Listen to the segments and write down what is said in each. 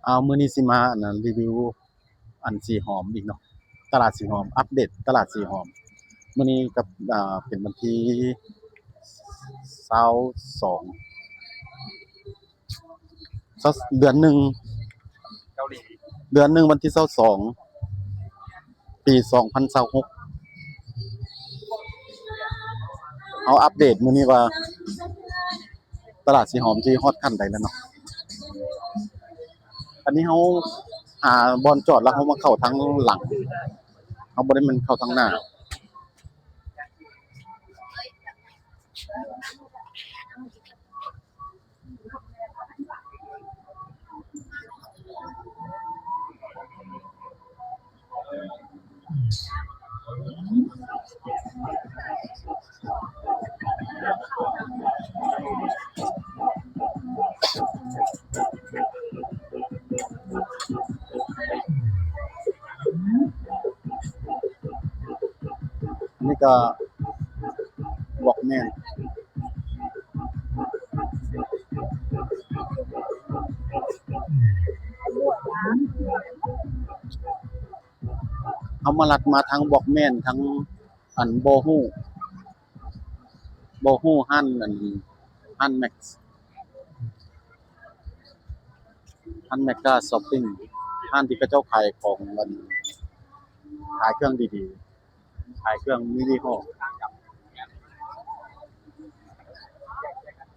ເອົາ ມື້ນີ້ຊິມາ ອັນນັ້ນ ຣີວິວ ອັນສີຫອມອີກເນາະ, ຕະຫຼາດສີຫອມ ອັບເດດຕະຫຼາດສີຫອມ. ມື້ນີ້ກໍ ອ່າ ເປັນວັນທີຊາວສອງ ຊາວ ເດືອນໜຶ່ງ ເດືອນໜຶ່ງ ວັນທີຊາວສອງ ປີສອງພັນຊາວຫົກ. ເຮົາອັບເດດມື້ນີ້ວ່າ ຕະຫຼາດສີຫອມທີ່ຮອດຂັ້ນໃດແລ້ວເນາະ. ອັນນີ້ເຮົາຫາບ່ອນຈອດ ແລ້ວເຮົາມາເຂົ້າທາງຫຼັງ, ເຮົາບໍ່ໄດ້ແມ່ນເຂົ້າທາງໜ້າ. ນີ້ກໍ ວອກແມນ ເຮົາມາລັດມາທາງວອກແມນ ທາງອັນບໍ່ຮູ້ ບໍ່ຮູ້ຮ້ານ ອັນ ຮ້ານແມັກ ຮ້ານແມັກກາຊັອບປິງ ຮ້ານທີ່ເຂົາເຈົ້າຂາຍຂອງ ອັນ ຂາຍເຄື່ອງດີໆ. ຂາຍເຄື່ອງມີຍີ່ຫໍ້.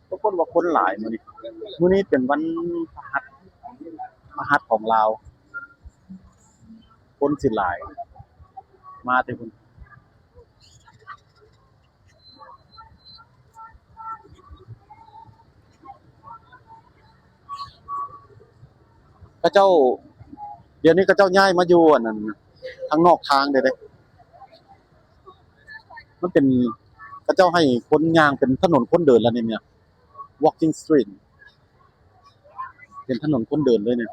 ປາກົດວ່າຄົນຫຼາຍມື້ນີ້, ມື້ນີ້ເປັນວັນພະຫັດ ພະຫັດຂອງລາວ, ຄົນຊິຫຼາຍ ມາແຕ່ພຸ້ນ. ເຂົາເຈົ້າ ດຽວນີ້ເຂົາເຈົ້າຍ້າຍມາຢູ່ອັນນັ້ນ ທາງນອກທາງເດ້ ເດ້. ມັນເປັນ ເຂົາເຈົ້າໃຫ້ຄົນຍ່າງ ເປັນຖະໜົນຄົນເດີນແລ້ວນີ້ ເນຍ ວອກກິ້ງສະຕຣີດ ເປັນຖະໜົນຄົນເດີນເລີຍນີ້.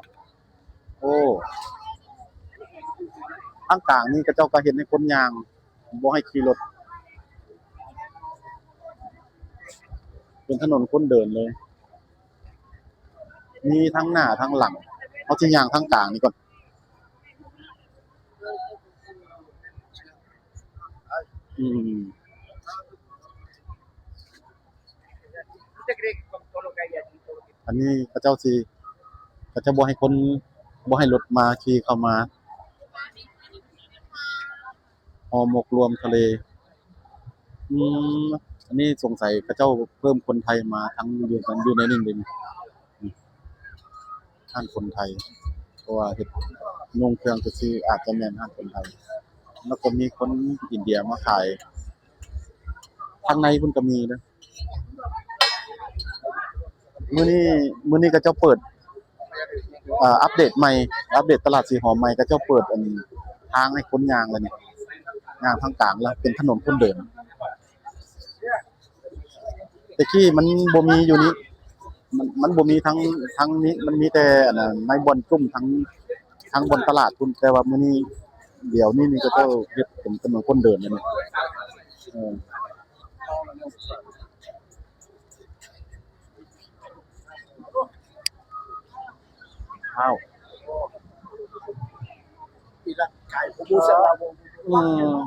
ໂອ້ ທາງກາງນີ້ເຂົາເຈົ້າກໍເຮັດໃຫ້ຄົນຍ່າງ ບໍ່ໃຫ້ຂີ່ລົດ ເປັນຖະໜົນຄົນເດີນເລີຍ, ມີທັງໜ້າທັງຫຼັງ. ເຮົາຊິຍ່າງທາງກາງນີ້ກ່ອນ. ອືມ ອັນນີ້ເຂົາເຈົ້າຊິ ເຂົາເຈົ້າບໍ່ໃຫ້ຄົນ ບໍ່ໃຫ້ລົດມາຂີ່ເຂົ້າມາ. ຫ່ອໝົກລວມທະເລ. ອືມ ອັນນີ້ສົງໄສເຂົາເຈົ້າເພີ່ມຄົນໄທມາທັງຢູ່ ຢູ່ໃນນີ້ເດ. ຮ້ານຄົນໄທ ເພາະວ່າເຮັດ ນຸ່ງເຄື່ອງຊື່ໆ ອາດຈະແມ່ນຮ້ານຄົນໄທ. ແລ້ວກໍມີຄົນອິນເດຍມາຂາຍ. ທາງໃນພຸ້ນກໍມີເດ້. ມື້ນີ້ ມື້ນີ້ເຂົາເຈົ້າເປີດ ເອີ ອັບເດດໃໝ່ ອັບເດດຕະຫຼາດສີຫອມໃໝ່, ເຂົາເຈົ້າເປີດອັນທາງໃຫ້ຄົນຍ່າງແລ້ວນີ້ ຍ່າງທາງກາງແລ້ວ ເປັນຖະໜົນຄົນເດີນ. ແຕ່ກີ້ມັນບໍ່ມີຢູ່ນີ້ ມັນ ມັນບໍ່ມີທາງ ທາງນີ້ ມັນມີແຕ່ອັນນັ້ນ ໃນບ່ອນຈຸ້ມທາງ ທາງບ່ອນຕະຫຼາດພຸ້ນ, ແຕ່ວ່າມື້ນີ້ ດຽວນີ້ນີ້ເຂົາເຈົ້າເຮັດເປັນຖະໜົນຄົນເດີນແລ້ວນີ້. ເອີ. ອ້າວ ອືມ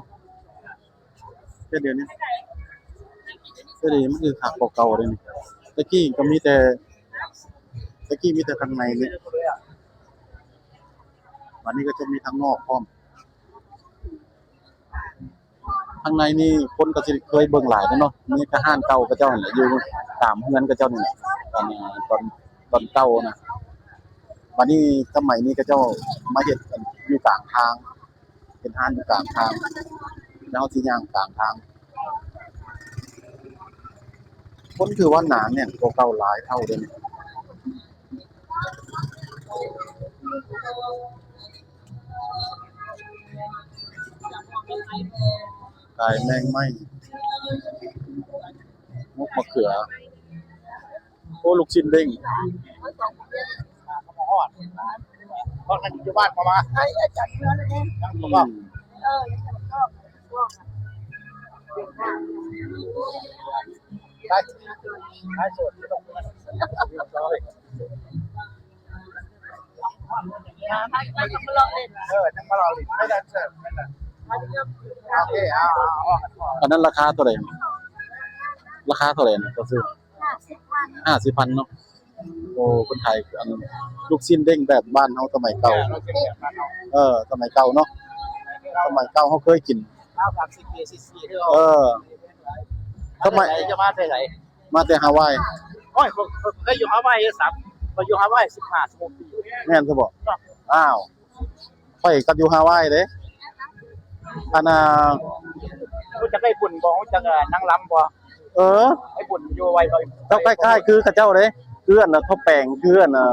ແຕ່ດຽວນີ້ ແຕ່ດຽວນີ້ມັນຄືຄັກກວ່າເກົ່າເດ້ນີ້. ແຕ່ກີ້ກໍມີແຕ່ ແຕ່ກີ້ມີແຕ່ທາງໃນນີ້, ບັດນີ້ກໍຈະມີທາງນອກພ້ອມ. ທາງໃນນີ້ຄົນກໍຊິເຄີຍເບິ່ງຫຼາຍແລ້ວເນາະ, ມີແຕ່ຮ້ານເກົ່າເຂົາເຈົ້າຫັ້ນແຫຼະ ຢູ່ຕາມເຮືອນເຂົາເຈົ້ານີ້ແຫຼະ ຕອນ ຕອນ ຕອນເກົ່ານະ. ບັດນີ້ສະໄໝນີ້ເຂົາເຈົ້າມາເຮັດຢູ່ກາງທາງ ເປັນຮ້ານຢູ່ກາງທາງ ແລ້ວເຮົາຊິຍ່າງກາງທາງ. ຄົນຖືວ່າໜາແໜ້ນກວ່າເກົ່າຫຼາຍເທົ່າເດ້. ຂາຍແມງໄມ້ ໝົກມະເຂືອ ໂອ້ ລູກຊິ້ນເດ້ງ. ອືມ ໄປ ໄປໂສດ. ເອີ ຍັງມາເລົ່າເລີຍ ໄດ້ແດນເຊີ ແມ່ນລະ ໂອເຄ ເອົາ ເອົາ ເອົາ ອັນນັ້ນລາຄາເທົ່າໃດ? ລາຄາເທົ່າໃດນະ ເຈົ້າຊື້? ຫ້າສິບພັນ ຫ້າສິບພັນເນາະ. ໂອ້ ເພິ່ນຂາຍອັນລູກຊີ້ນເດ້ງແບບບ້ານເຮົາສະໄໝເກົ່າ ເອີ ສະໄໝເກົ່າເນາະ ສະໄໝເກົ່າເຮົາເຄີຍກິນ ເອີ ສະໄໝ ເຈົ້າມາແຕ່ໃສ? ມາແຕ່ຮາວາຍ. ໂອ້ຍ ຂ້ອຍ ຂ້ອຍ ຂ້ອຍຢູ່ຮາວາຍຊໍ້າ ຂ້ອຍຢູ່ຮາວາຍສິບຫ້າ ສິບຫົກປີ. ແມ່ນຊະບໍ? ອ້າວ ຂ້ອຍກໍຢູ່ຮາວາຍເດ້. ອັນນ່າ ຮູ້ຈັກໄອ້ບຸນບໍ່? ຮູ້ຈັກນາງລຳບໍ່? ເອີ ໄອ້ບຸນຢູ່ໄວ ເຈົ້າຄ້າຍໆຄືເຂົາເຈົ້າເດ້ ຄືອັນນ່າ ພໍ່ແປງ ຄືອັນນ່າ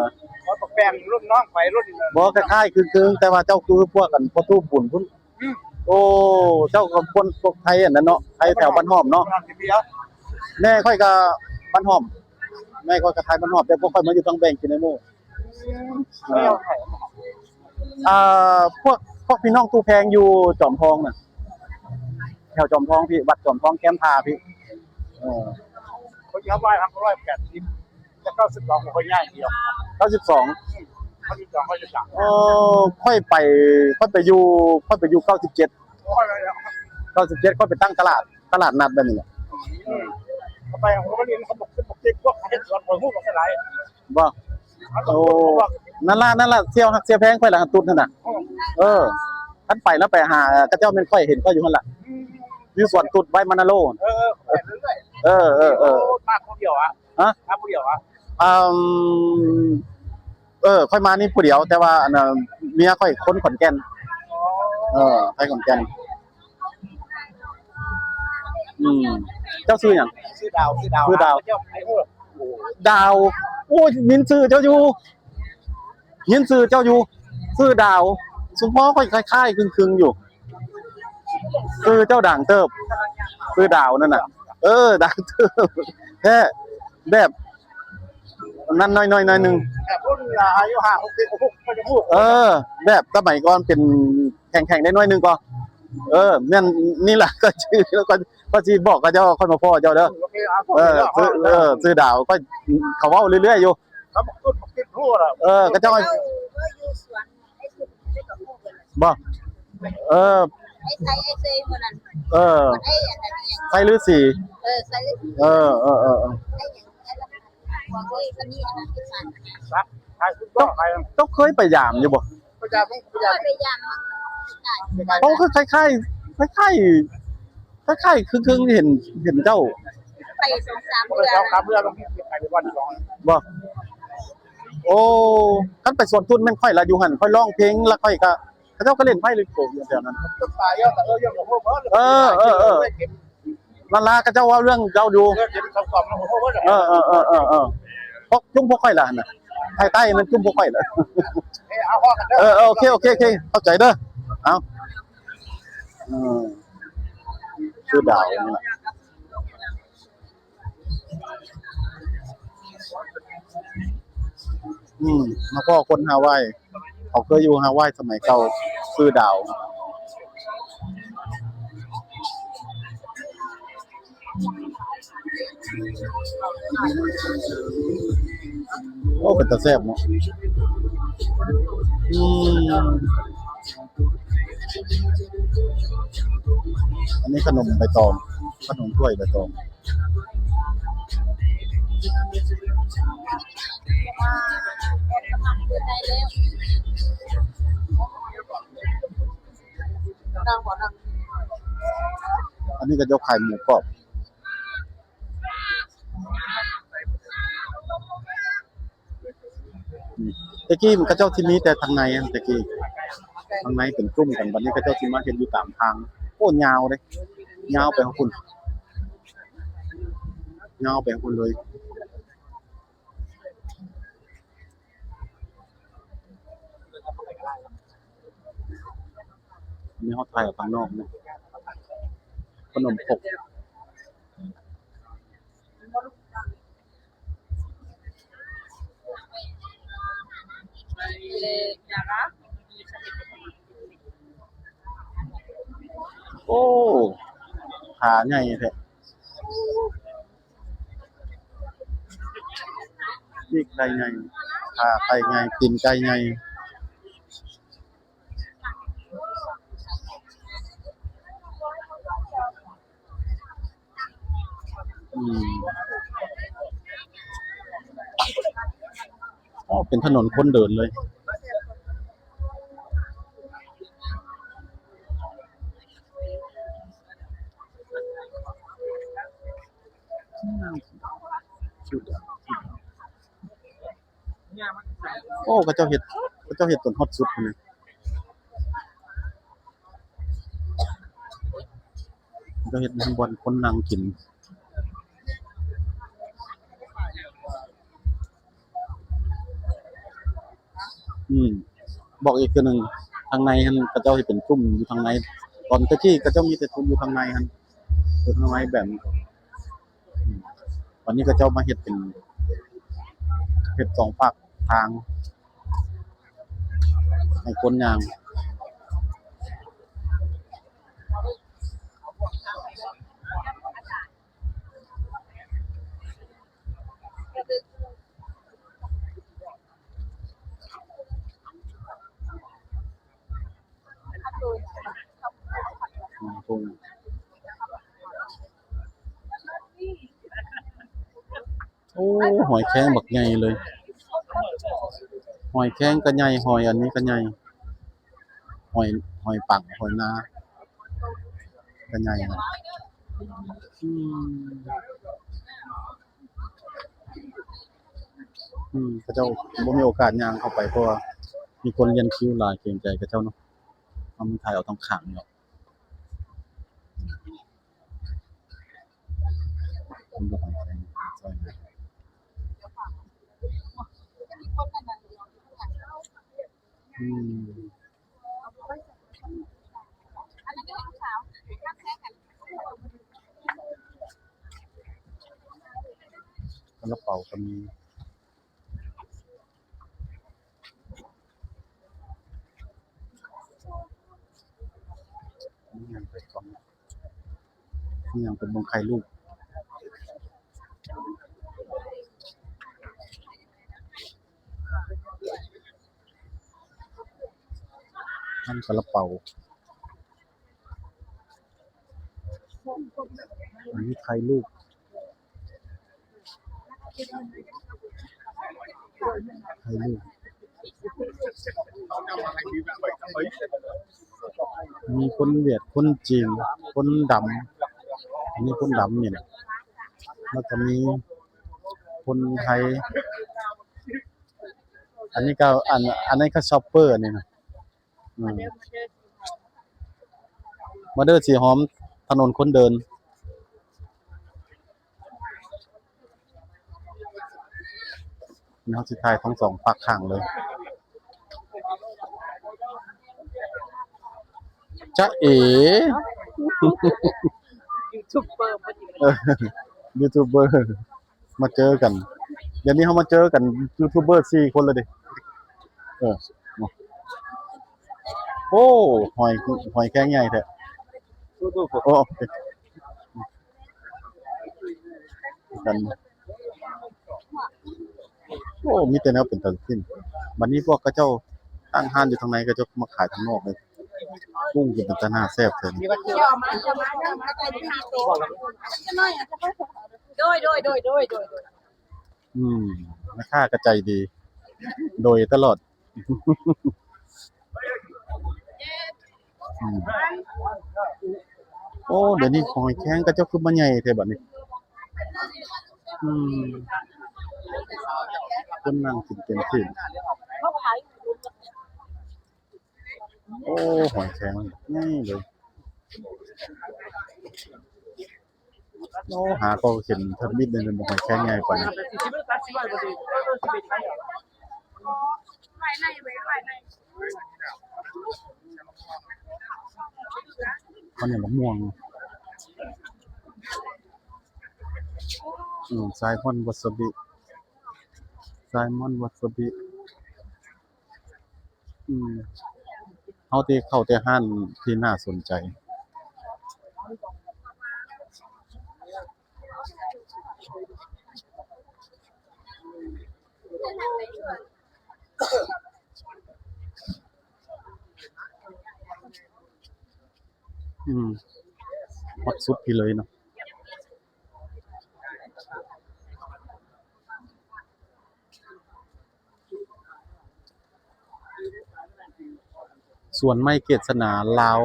ພໍ່ແປງ ລຸ້ນນ້ອງຂ້ອຍ ລຸ້ນ ບໍ່ ຄ້າຍໆຄື ຄື ແຕ່ວ່າເຈົ້າຄືພວກອັນພໍ່ຕູ້ບຸນພຸ້ນ. ອືມ ໂອ້ ເຈົ້າກໍຄົນພວກໄທອັນນັ້ນເນາະ ໄທແຖວບ້ານຫ້ອມເນາະ. ແມ່ຂ້ອຍກໍບ້ານຫ້ອມ ແມ່ຂ້ອຍກໍໄທບ້ານຫ້ອມ ແຕ່ພວກຂ້ອຍມາຢູ່ທາງແບງກິນໃນໝູ່. ອືມ ເອີ ອ່າ ພວກ ພວກພີ່ນ້ອງຕູ້ແພງຢູ່ຈອມທອງນະ ແຖວຈອມທອງພີ້ ວັດຈອມທອງແຄມທ່າພີ້. ເອີ ເຂົາເຈົ້າວ່າທາງຮ້ອຍແປດສິບ ແຕ່ເກົ້າສິບສອງບໍ່ຄ່ອຍຍ້າຍດຽວ ເກົ້າສິບສອງ ເກົ້າສິບສອງ ເກົ້າສິບສາມ. ເອີ ຂ້ອຍໄປ ຂ້ອຍໄປຢູ່ ຂ້ອຍໄປຢູ່ເກົ້າສິບເຈັດ ໂອ້ຍ ເກົ້າສິບເຈັດ ຂ້ອຍໄປຕັ້ງຕະຫຼາດ ຕະຫຼາດນັດແບບນີ້ແຫຼະ. ອືມ ເຂົາໄປ ເຂົາໄປເລີຍ ເຂົາບອກ ເຂົາບອກເຈັບພວກເຮັດສວນ ຂ້ອຍຮູ້ບໍ່ເທົ່າໃດ. ບໍ່? ໂອ້ ນັ້ນລະ ນັ້ນລະ ສ່ຽວຮັກສ່ຽວແພງຂ້ອຍລະ ຕຸດຫັ້ນນະ. ເອີ ເອີ ຄັນໄປລະໄປຫາເຂົາເຈົ້າ ແມ່ນຂ້ອຍເຫັນຂ້ອຍຢູ່ຫັ້ນລະ ອືມ ຢູ່ສວນຕຸດໄວມານາໂລ. ເອີ ເອີ ເອີ ເອີ ເອີ ເອີ ໂອ້ ມາຜູ້ດຽວອະ? ຮະ? ມາຜູ້ດຽວອະ? ອືມ ເອີ ຂ້ອຍມານີ້ຜູ້ດຽວ ແຕ່ວ່າອັນນ່າ ເມຍຂ້ອຍຄົນຂອນແກ່ນ. ອໍ ເອີ ໄທຂອນແກ່ນ. ອືມ ເຈົ້າຊື່ຫຍັງ? ຊື່ດາວ ຊື່ດາວ ຊື່ດາວ. ດາວ ໂອ້ຍ ຍິນຊື່ເຈົ້າຢູ່ ຍິນຊື່ເຈົ້າຢູ່ ຊື່ດາວ. ສົມພໍຂ້ອຍຄ້າຍໆຄຶງໆຢູ່ ຊື່ເຈົ້າດັງເຕີບ ຊື່ດາວນັ້ນນະ. ເອີ ດັງເຕີບແທ້ ແບບ ນັ້ນໜ້ອຍໆ ໜ້ອຍໜຶ່ງ ແບບລຸ້ນອາຍຸຫ້າຫົກສິບ ເອີ ແບບສະໄໝກ່ອນເປັນແຂງໆ ໄດ້ໜ້ອຍໜຶ່ງກໍ ເອີ ແມ່ນນີ້ລະ ກໍຊື່ ແລ້ວກໍ ກໍຊິບອກເຂົາເຈົ້າ ຂ້ອຍມາພໍ້ເຈົ້າເດີ. ໂອເຄ ເອີ ຊື່ ເອີ ຊື່ດາວ ຂ້ອຍ ເຂົາເວົ້າເລື້ອຍໆຢູ່ ເຂົາບອກ ເອີ ເຂົາເຈົ້າ ເຂົາຢູ່ສວນ ບໍ່ ເອີ ໄອ້ໄຊ ໄອ້ເຊມື້ນັ້ນ ເອີ ໄຊລືສີ ເອີ ໄຊລືສີ ເອີ ເອີ ເອີ ເອີ ໄອ້ຫຍັງ ໄອ້ລະ ພວກເອີຍ ມັນມີອັນນັ້ນຄືກັນ ເຈົ້າ ເຈົ້າເຄີຍໄປຢາມຢູ່ບໍ່? ໄປຢາມ ໄປຢາມ ໄປຢາມ ເຂົາຄືຄ້າຍໆ ຄ້າຍໆ ຄ້າຍໆ ຄື ຄືເຫັນ ເຫັນເຈົ້າ ໄປສອງສາມເທື່ອ ສອງສາມເທື່ອ ໄປວັນສອງ ບໍ່? ໂອ້ ຄັນໄປສວນຕຸດແມ່ນຂ້ອຍລະຢູ່ຫັ້ນ ຂ້ອຍຮ້ອງເພງລະ ຂ້ອຍກະ ເຂົາເຈົ້າກໍຫຼິ້ນໄພ້ຫຼິ້ນໂຂງຢູ່ແຖວນັ້ນ. ເອີ ເອີ ເອີ ເອີ ນັ້ນລະ ເຂົາເຈົ້າເວົ້າເລື່ອງເຈົ້າຢູ່. ເອີ ເອີ ເອີ ເອີ ເອີ ເອີ ພວກ ຈຸ້ມພວກຂ້ອຍລະຫັ້ນນະ ພາຍໃຕ້ນັ້ນຈຸ້ມພວກຂ້ອຍລະ. ເອີ ເອີ ໂອເຄ ໂອເຄ ໂອເຄ ເຂົ້າໃຈເດີ. ເອົາ ເອີ ຊື່ດາວນີ້ລະ. ອືມ ມາພໍ້ຄົນຮາວາຍ ເຂົາເຄີຍຢູ່ຮາວາຍສະໄໝເກົ່າ ຊື່ດາວ. ໂອ້ ເປັນຕາແຊບເນາະ. ອືມ ອັນນີ້ຂະໜົມໃບຕອງ ຂະໜົມຖ້ວຍໃບຕອງ. ອັນນີ້ເຂົາເຈົ້າຂາຍໝູກອບ. ອືມ ແຕ່ກີ້ມັນເຂົາເຈົ້າຊິມີແຕ່ທາງໃນຫັ້ນ ແຕ່ກີ້ທາງໃນເປັນກຸ່ມກັນ ບັດນີ້ເຂົາເຈົ້າຊິມາເຮັດຢູ່ຕາມທາງ. ໂອ້ ຍາວເດ້ ຍາວໄປຮອດພຸ້ນ ຍາວໄປຮອດພຸ້ນເລີຍ. ອັນນີ້ເຮົາຖ່າຍອອກຂ້າງນອກເນາະ ຂະໜົມຄົກ. ໂອ້ ຂາໃຫຍ່ແທ້. ປີກໄກ່ໃຫຍ່ ຂາໄກ່ໃຫຍ່ ຕີນໄກ່ໃຫຍ່. ອືມ ອໍ ເປັນຖະໜົນຄົນເດີນເລີຍ. ໂອ້ ເຂົາເຈົ້າເຮັດ ເຂົາເຈົ້າເຮັດຈົນຮອດສຸດພຸ້ນນະ. ເຂົາເຈົ້າເຮັດບ່ອນຄົນນັ່ງກິນ. ອືມ ບອກອີກເທື່ອໜຶ່ງ, ທາງໃນຫັ້ນເຂົາເຈົ້າເຮັດເປັນຊຸມຢູ່ທາງໃນ. ຕອນແຕ່ກີ້ເຂົາເຈົ້າມີແຕ່ຊຸມຢູ່ທາງໃນຫັ້ນ, ຢູ່ທາງໃນແບບ ອືມ ບັດນີ້ເຂົາເຈົ້າມາເຮັດເປັນ ເຮັດສອງຟາກທາງໃຫ້ຄົນຍ່າງ. ໂອ້ ຫອຍແຄງບັກໃຫຍ່ເລີຍ, ຫອຍແຄງກະໃຫຍ່, ຫອຍອັນນີ້ກະໃຫຍ່, ຫອຍ ຫອຍປັງ ຫອຍນາກະໃຫຍ່. ອືມ ອືມ ເຂົາເຈົ້າບໍ່ມີໂອກາດຍ່າງເຂົ້າໄປ ເພາະວ່າມີຄົນລຽນຄິວຫຼາຍ, ເກງໃຈເຂົາເຈົ້າເນາະ. ເຮົາມາຖ່າຍເອົາທາງຂ້າງນີ້ເນາະ. ອືມ ຊາລາເປົາກໍມີ. ນີ້ຫຍັງ ໄປກ່ອນ ນີ້ຫຍັງ ໄປເບິ່ງໄຂ່ລູກ. ອັນຊາລາເປົາ ອັນນີ້ໄຂ່ລູກ. ໄຂ່ລູກ ມີຄົນຫວຽດ ຄົນຈີນ ຄົນດຳ, ອັນນີ້ຄົນດຳນີ້ແຫຼະ, ແລ້ວກໍມີຄົນໄທ. ອັນນີ້ກໍ ອັນ ອັນນີ້ກໍຊອບເປີ ອັນນີ້ນະ. ອືມ ມາເດີ ມາເດີ ສີຫອມ ຖະໜົນຄົນເດີນ. ເຮົາຊິຖ່າຍທັງສອງຟາກຂ້າງເລີຍ. ຈ໊ະເອ ຢູທູບເບີ ເອີ ຢູທູບເບີ ມາເຈີກັນ. ດຽວນີ້ເຮົາມາເຈີກັນ ຢູທູບເບີສີ່ຄົນແລ້ວເດ້. ເອີ ໂອ້ ຫອຍ ຫອຍແຄງໃຫຍ່ແທ້. ໂອ້ ໂອເຄ ກັນ. ໂອ້ ມີແຕ່ແນວເປັນຕາກິນ. ບັດນີ້ພວກເຂົາເຈົ້າຕັ້ງຮ້ານຢູ່ທາງໃນ, ເຂົາເຈົ້າມາຂາຍທາງນອກເລີຍ. ກຸ້ງຄືເປັນຕາໜ້າແຊບແທ້ນີ້. ໂດຍ ໂດຍ ໂດຍ ໂດຍ ໂດຍ ໂດຍ. ອືມ ແມ່ຄ້າກໍໃຈດີ ໂດຍຕະຫຼອດ. ອືມ ໂອ້ ດຽວນີ້ຫອຍແຄງເຂົາເຈົ້າຄືມາໃຫຍ່ແທ້ບັດນີ້. ອືມ ຄົນນັ່ງກິນເຕັມທີ່. ໂອ້ ຫອຍແຄງໃຫຍ່ເລີຍ. ໂອ້ ຫາກໍເຫັນທຳອິດເດ້ ບໍ່ໃຫ້ແຄງໃຫຍ່ປານນີ້. ມັນຫຍັງ ບັກມ່ວງ. ອືມ ໄຊມອນ ວາຊາບິ ໄຊມອນ ວາຊາບິ. ອືມ ເຮົາທີ່ເຂົ້າແຕ່ຮ້ານທີ່ໜ້າສົນໃຈ. ອືມ ຮອດສຸດພີ້ເລີຍເນາະ. ສວນໄມ້ເກດສະໜາລາວ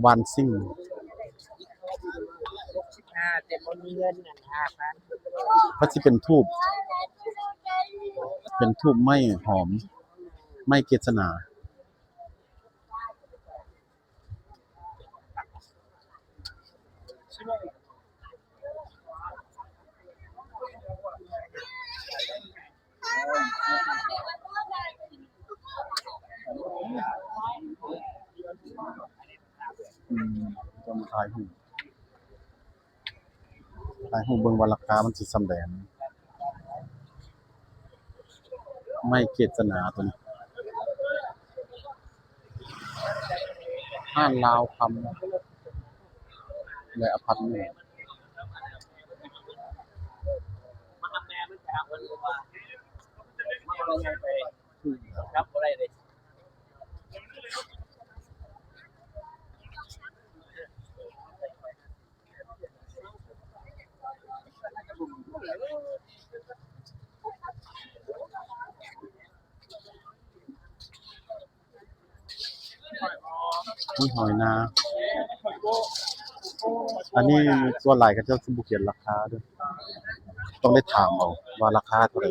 ວານຊິງ ຫົກສິບຫ້າ ແຕ່ບໍ່ມີເງິນຫັ້ນຫ້າພັນ ມັນຊິເປັນທູບ ເປັນທູບໄມ້ຫອມ ໄມ້ເກດສະໜາ. ອືມ ຕ້ອງຖ່າຍຮູບ ຖ່າຍຮູບເບິ່ງວ່າລາຄາມັນຊິສ່ຳໃດ. ໄມ້ເກດສະໜາໂຕນີ້ ຮ້ານລາວຄຳ ແລະ ອາພາດເມັນ. ມີຫອຍນາ ອັນນີ້ສ່ວນຫຼາຍເຂົາເຈົ້າຊິບໍ່ຂຽນລາຄາເດີ້ ຕ້ອງໄດ້ຖາມເອົາວ່າລາຄາເທົ່າໃດ.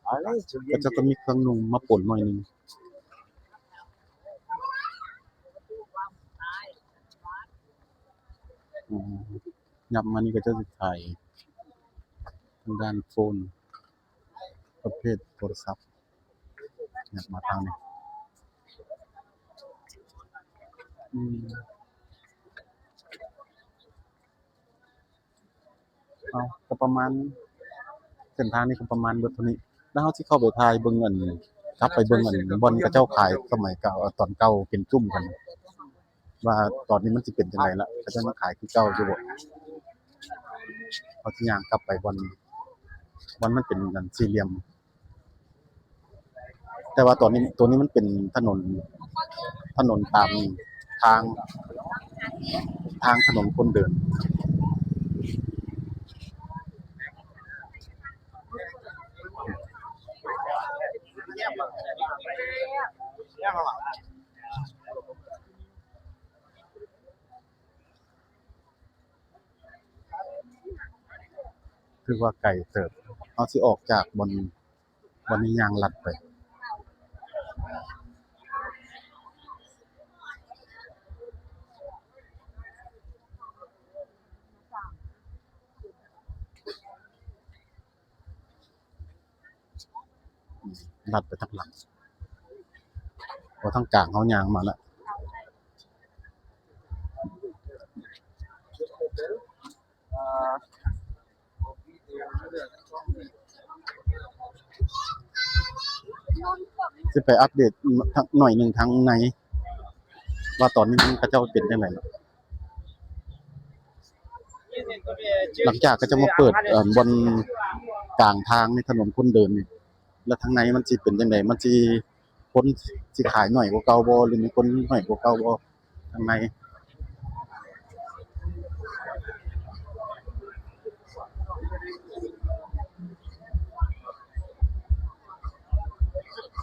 ເຂົາເຈົ້າກໍມີເຄື່ອງນຸ່ງມາປົນໜ້ອຍໜຶ່ງ. ອືມ ຫຍັບມານີ້ເຂົາເຈົ້າຊິຂາຍທາງດ້ານໂຟນ ປະເພດໂທລະສັບ ຫຍັບມາທາງນີ້. ອືມ ເອົາ ກໍປະມານ ເສັ້ນທາງນີ້ກໍປະມານເບິດເທົ່ານີ້ ແລ້ວເຮົາຊິເຂົ້າໄປຖ່າຍເບິ່ງ ອັນ ກັບໄປເບິ່ງ ອັນ ບ່ອນເຂົາເຈົ້າຂາຍສະໄໝເກົ່າ ຕອນເກົ່າເປັນຈຸ້ມກັນ ວ່າຕອນນີ້ມັນຊິເປັນຈັ່ງໃດລະ ເຂົາເຈົ້າຍັງຂາຍຄືເກົ່າຢູ່ບໍ່. ເຮົາຊິຍ່າງກັບໄປບ່ອນ ບ່ອນມັນເປັນ ອັນ ສີ່ຫຼ່ຽມ. ແຕ່ວ່າຕອນນີ້ ໂຕນີ້ມັນເປັນຖະໜົນ ຖະໜົນຕາມທາງ ທາງຖະໜົນຄົນເດີນ. ຖືວ່າໄກເຕີບ ເຮົາຊິອອກຈາກບ່ອນ ວັນນີ້ຍ່າງລັດໄປ ລັດໄປທາງຫຼັງ ເພາະທາງກາງເຮົາຍ່າງມາລະ. ຊິໄປອັບເດດໜ້ອຍໜຶ່ງທາງໃນ ວ່າຕອນນີ້ມັນ ເຂົາເຈົ້າເປັນຈັ່ງໃດ. ຫຼັງຈາກເຂົາເຈົ້າມາເປີດ ເອີ່ ບ່ອນກາງທາງໃນຖະໜົນຄົນເດີນນີ້ ແລ້ວທາງໃນມັນຊິເປັນຈັ່ງໃດ? ມັນຊິ ຄົນຊິຂາຍໜ້ອຍກວ່າເກົ່າບໍ່ ຫຼືມີຄົນໜ້ອຍກວ່າເກົ່າບໍ່ທາງໃນ?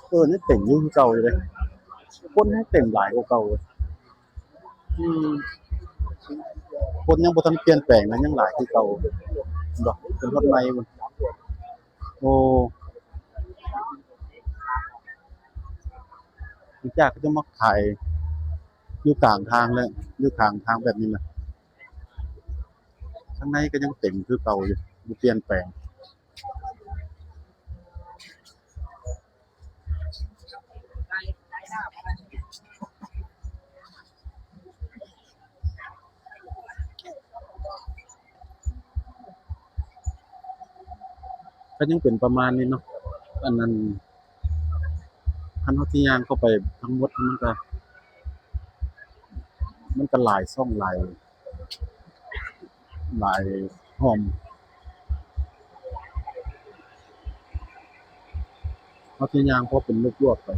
ເອີ ຍັງເຕັມຢູ່ຄືເກົ່າຢູ່ເດ້ ຄົນຍັງເຕັມຫຼາຍກວ່າເກົ່າເລີຍ. ອືມ ຄົນຍັງບໍ່ທັນປ່ຽນແປງນະ ຍັງຫຼາຍຄືເກົ່າ ເຫັນບໍ່ ເປັນຮອດໃໝ່ພຸ້ນ. ໂອ້ ຫຼັງຈາກເຂົາຈະມາຂາຍຢູ່ກາງທາງແລ້ວ ຢູ່ກາງທາງແບບນີ້ນະ ທາງໃນກໍຍັງເຕັມຄືເກົ່າຢູ່ ບໍ່ປ່ຽນແປງ. ກໍຍັງເປັນປະມານນີ້ເນາະ ອັນນັ້ນ ຄັນເຮົາຊິຍ່າງເຂົ້າໄປທັງໝົດ ມັນກໍ ມັນກໍຫຼາຍຊ່ອງ ຫຼາຍ ຫຼາຍຮ່ອມ. ເຮົາຊິຍ່າງພໍເປັນລວບໆໄປ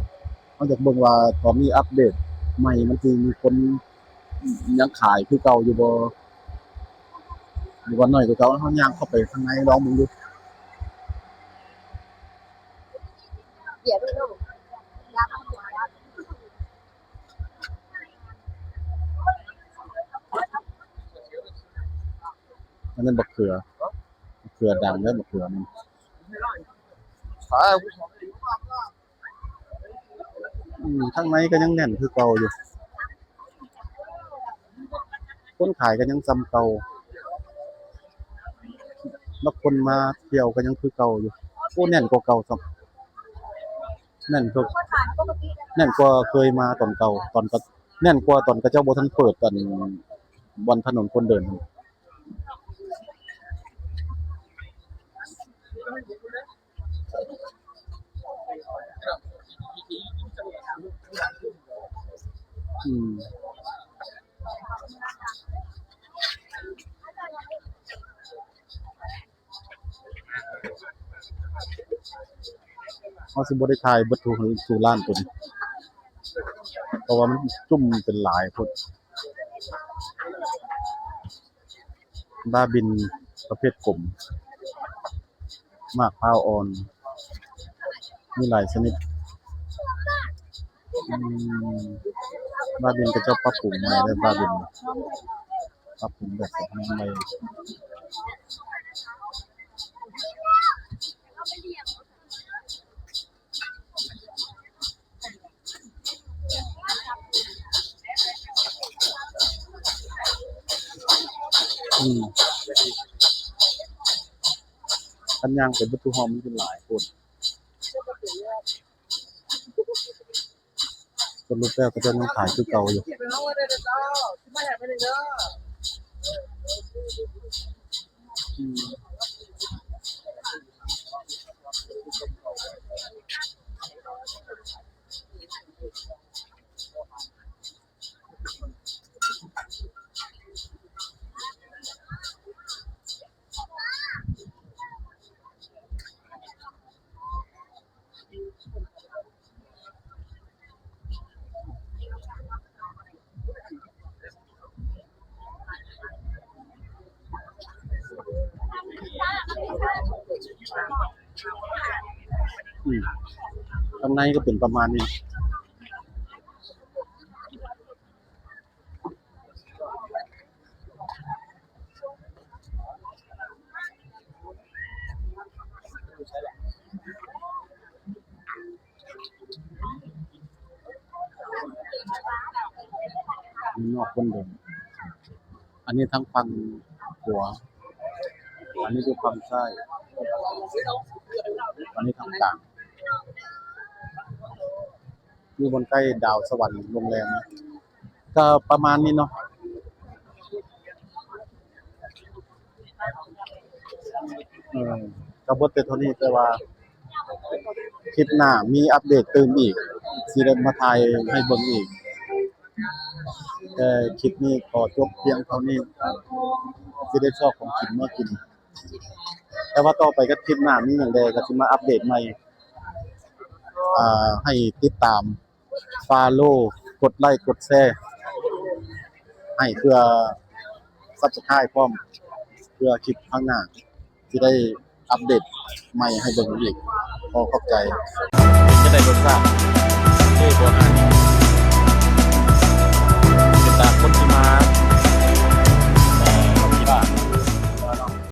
ເຮົາຢາກເບິ່ງວ່າຕອນນີ້ອັບເດດໃໝ່ ມັນຊິມີຄົນຍັງຂາຍຄືເກົ່າຢູ່ບໍ່ ຫຼືວ່າໜ້ອຍກວ່າເກົ່າ. ເຮົາຍ່າງເຂົ້າໄປຂ້າງໃນລອງເບິ່ງດູ. ອັນນັ້ນບັກເຂືອ ບັກເຂືອດັງເດີ ບັກເຂືອມັນ. ອືມ ທາງໃນກໍຍັງແໜ້ນຄືເກົ່າຢູ່ ຄົນຂາຍກໍຍັງສ່ຳເກົ່າ ແລ້ວຄົນມາທ່ຽວກໍຍັງຄືເກົ່າຢູ່. ໂອ້ ແໜ້ນກວ່າເກົ່າຊ້ຳ ແໜ້ນກວ່າ ແໜ້ນກວ່າເຄີຍມາຕອນເກົ່າ ຕອນກະ ແໜ້ນກວ່າຕອນເຂົາເຈົ້າບໍ່ທັນເປີດ ອັນ ບ່ອນຖະໜົນຄົນເດີນຫັ້ນ. ອືມ ເຮົາຊິບໍ່ໄດ້ຖ່າຍເບິດທຸກ ທຸກຮ້ານຕົວນີ້ ເພາະວ່າມັນຈຸ່ມເປັນຫຼາຍໂພດ. ບ້າບິນປະເພດກົມ ໝາກພ້າວອ່ອນ ມີຫຼາຍຊະນິດ. ອືມ ບ້າບິນເຂົາເຈົ້າປັບປຸງໃໝ່ເດີ ບ້າບິນ ປັບປຸງແບບໃໝ່. ອືມ ຄັນຍ່າງໄປເບິດທຸກຫ້ອງມັນຈະຫຼາຍໂພດ. ສະຫຼຸບແລ້ວເຂົາເຈົ້າຍັງຂາຍຄືເກົ່າຢູ່. ອືມ. ອືມ ຂ້າງໃນກໍເປັນປະມານນີ້. ນອກຄົນເດີນ ອັນນີ້ທາງຝັ່ງຂວາ ອັນນີ້ຢູ່ຝັ່ງຊ້າຍ ອັນນີ້ທາງກາງ ຢູ່ບ່ອນໃກ້ດາວສະຫວັນໂຮງແຮມ. ກະປະມານນີ້ເນາະ ເອີ ກະເບິດແຕ່ເທົ່ານີ້ ແຕ່ວ່າຄລິບໜ້າມີອັບເດດຕື່ມອີກ ຊິໄດ້ມາຖ່າຍໃຫ້ເບິ່ງອີກ ແຕ່ຄລິບນີ້ຂໍຈົບພຽງເທົ່ານີ້ ຊິໄດ້ຊອກຂອງກິນມາກິນ ແຕ່ວ່າຕໍ່ໄປກໍຄລິບໜ້າມີຫຍັງແດ່ກໍຊິມາອັບເດດໃໝ່ ອ່າ ໃຫ້ຕິດຕາມ ຟາໂລ ກົດໄລ້ ກົດແຊໃຫ້ ເພື່ອຊັບສະໄຄຣບພ້ອມ ເພື່ອຄລິບຂ້າງໜ້າຊິໄດ້ອັບເດດໃໝ່ໃຫ້ເບິ່ງອີກ. ຂໍຂອບໃຈ. ເປັນຈັ່ງໃດລົດຊາດ? ເອີ ບໍ່ອາຍ